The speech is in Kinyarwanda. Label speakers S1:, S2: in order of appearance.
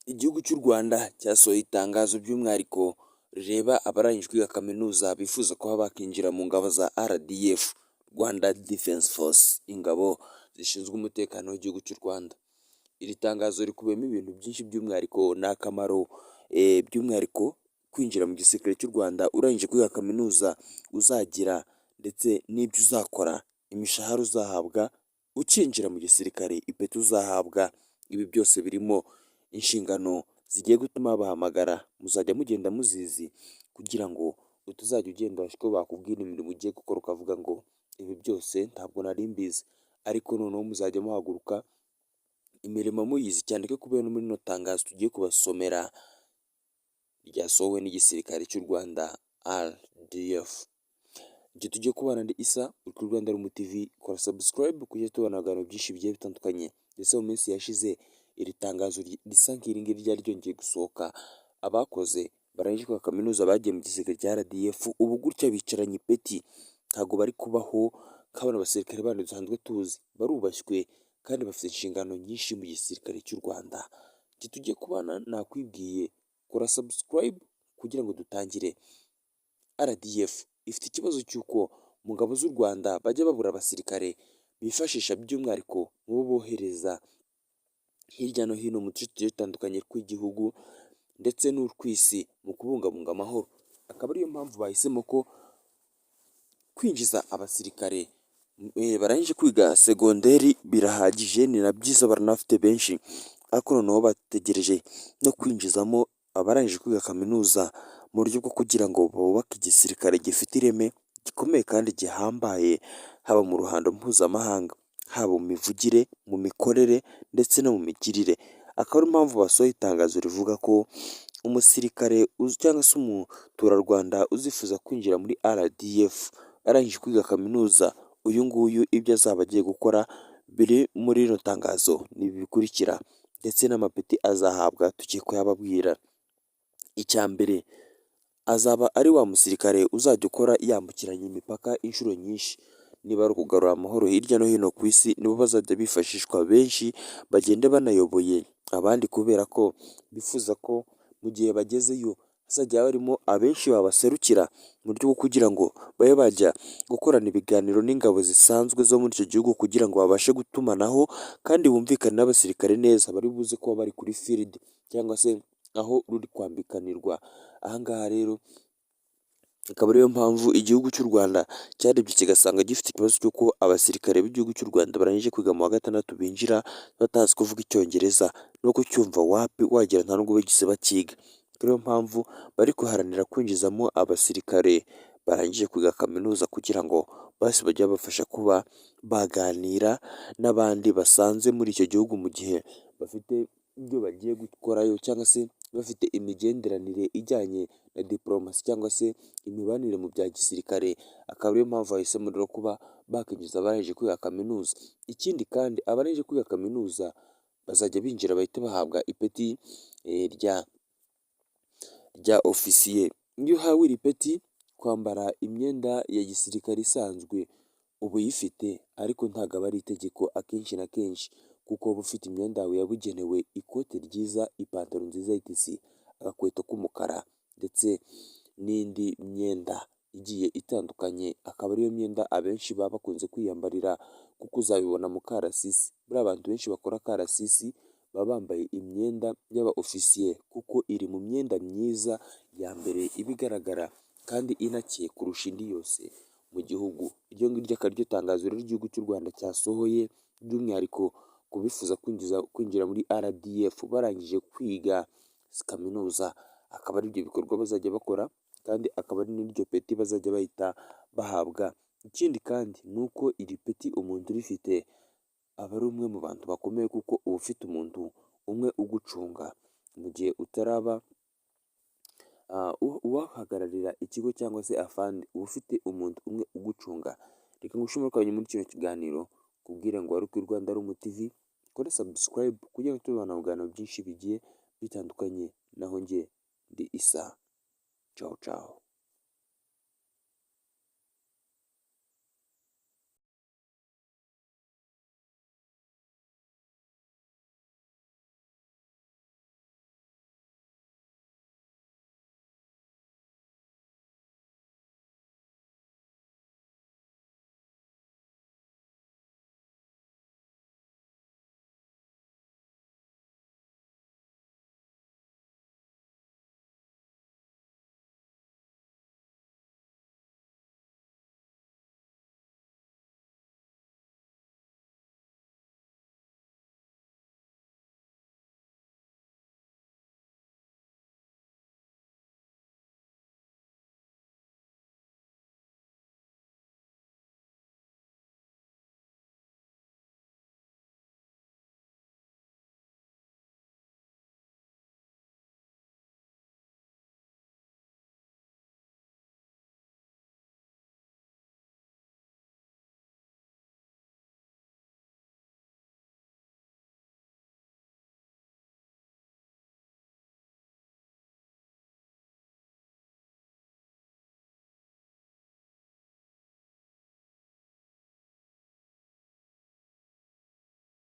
S1: Igihugu cy'u Rwanda cyasohoye itangazo by'umwihariko rireba abarangije kwiga kaminuza bifuza kuba bakinjira mu ngabo za RDF, Rwanda Defense Force, ingabo zishinzwe umutekano w'igihugu cy'u Rwanda. Iri tangazo rikubiyemo ibintu byinshi, by'umwihariko ni akamaro, by'umwihariko kwinjira mu gisirikare cy'u Rwanda urangije kwiga kaminuza uzagira ndetse n'ibyo uzakora, imishahara uzahabwa ukinjira mu gisirikare, ipeti uzahabwa, ibi byose birimo inshingano zigiye gutuma babahamagara, muzajya mugenda muzizi kugira ngo utazajya ugenda ko bakubwira imirimo ugiye gukora ukavuga ngo ibi byose ntabwo nari mbizi, ariko noneho muzajya muhaguruka imirimo muyizi, cyane ko ikubiye no muri rino tangazo tugiye kubasomera ryasohowe n'igisirikare cy'u Rwanda RDF. Icyo tugiye kubana ndi Isa uri kuri Rwanda Room TV, kora subscribe kugira tubona ibiganiro byinshi bigiye bitandukanye. Ndetse mu minsi yashize iri tangazo risa nk'iri ngiri ryari ryongeye gusohoka, abakoze barangije kwiga kaminuza bagiye mu gisirikare cya RDF, ubu gutya bicaranye ipeti, ntabwo bari kubaho nk'abano basirikare bandi dusanzwe tuzi, barubashywe kandi bafite inshingano nyinshi mu gisirikare cy'u Rwanda. Icyo tugiye kubana nakwibwiye, kora subscribe kugira ngo dutangire. RDF ifite ikibazo cy'uko mu ngabo z'u Rwanda bajya babura abasirikare bifashisha, by'umwihariko mu bo bohereza hirya no hino mu duce tugiye dutandukanye tw'igihugu ndetse n'utw'isi mu kubungabunga amahoro, akaba ariyo mpamvu bahisemo ko kwinjiza abasirikare barangije kwiga segonderi birahagije, ni na byiza, baranafite benshi, ariko noneho bategereje no kwinjizamo abarangije kwiga kaminuza mu buryo bwo kugira ngo bubake igisirikare gifite ireme gikomeye kandi gihambaye, haba mu ruhando mpuzamahanga, haba mu mivugire, mu mikorere ndetse no mu migirire. Akaba ariyo mpamvu basohoye itangazo rivuga ko umusirikare cyangwa se umuturarwanda uzifuza kwinjira muri RDF arangije kwiga kaminuza, uyu nguyu ibyo azaba agiye gukora biri muri rino tangazo ni ibi bikurikira, ndetse n'amapeti azahabwa tugiye kuyababwira. Icya mbere, azaba ari wa musirikare uzajya ukora yambukiranya imipaka inshuro nyinshi, niba ari ukugarura amahoro hirya no hino ku isi, nibo bazajya bifashishwa benshi, bagende banayoboye abandi, kubera ko bifuza ko mu gihe bagezeyo hazajya harimo abenshi babaserukira mu buryo bwo kugira ngo babe bajya gukorana ibiganiro n'ingabo zisanzwe zo muri icyo gihugu, kugira ngo babashe gutumanaho kandi bumvikane n'abasirikare neza bari buze kuba bari kuri field cyangwa se aho ruri kwambikanirwa. Aha ngaha rero akaba ariyo mpamvu igihugu cy'u Rwanda cyarebye kigasanga gifite ikibazo cy'uko abasirikare b'igihugu cy'u Rwanda barangije kwiga mu wa gatandatu binjira batazi kuvuga Icyongereza no kucyumva wapi, wagira nta nubwo bigeze bakiga. Ariyo mpamvu bari guharanira kwinjizamo abasirikare barangije kwiga kaminuza kugira ngo basi bajye babafasha kuba baganira n'abandi basanze muri icyo gihugu mu gihe bafite ibyo bagiye gukorayo, cyangwa se bafite imigenderanire ijyanye na diporomasi cyangwa se imibanire mu bya gisirikare. Akaba ariyo mpamvu bahisemo rero kuba bakinjiza abarangije kwiga kaminuza. Ikindi kandi, abarangije kwiga kaminuza bazajya binjira bahite bahabwa ipeti rya ofisiye. Iyo uhawe iri peti, kwambara imyenda ya gisirikare isanzwe uba uyifite, ariko ntabwo aba ari itegeko akenshi na kenshi, kuko uba ufite imyenda yawe yabugenewe: ikote ryiza, ipantaro nziza y'itisi, agakweto k'umukara ndetse n'indi myenda igiye itandukanye, akaba ariyo myenda abenshi baba bakunze kwiyambarira, kuko uzabibona mu karasisi. Buriya abantu benshi bakora akarasisi baba bambaye imyenda y'aba ofisiye, kuko iri mu myenda myiza ya mbere iba igaragara kandi inakeye kurusha indi yose mu gihugu. Iryo ngiryo akaba ariryo tangazo rero igihugu cy'u Rwanda cyasohoye, by'umwihariko ku bifuza kwinjira muri RDF barangije kwiga kaminuza, akaba ari ibyo bikorwa bazajya bakora kandi akaba ari n'iryo peti bazajya bahita bahabwa. Ikindi kandi ni uko iri peti umuntu urifite aba ari umwe mu bantu bakomeye, kuko uba ufite umuntu umwe ugucunga mu gihe utaraba uwahagararira ikigo cyangwa se afande, uba ufite umuntu umwe ugucunga. Reka ngushimire ko muri kino kiganiro, kubwira ngo wari kuri Rwanda Room TV, ukore subscribe kugira ngo tubana mu biganiro byinshi bigiye bitandukanye. Naho njye ndi Isa, cawu cawu.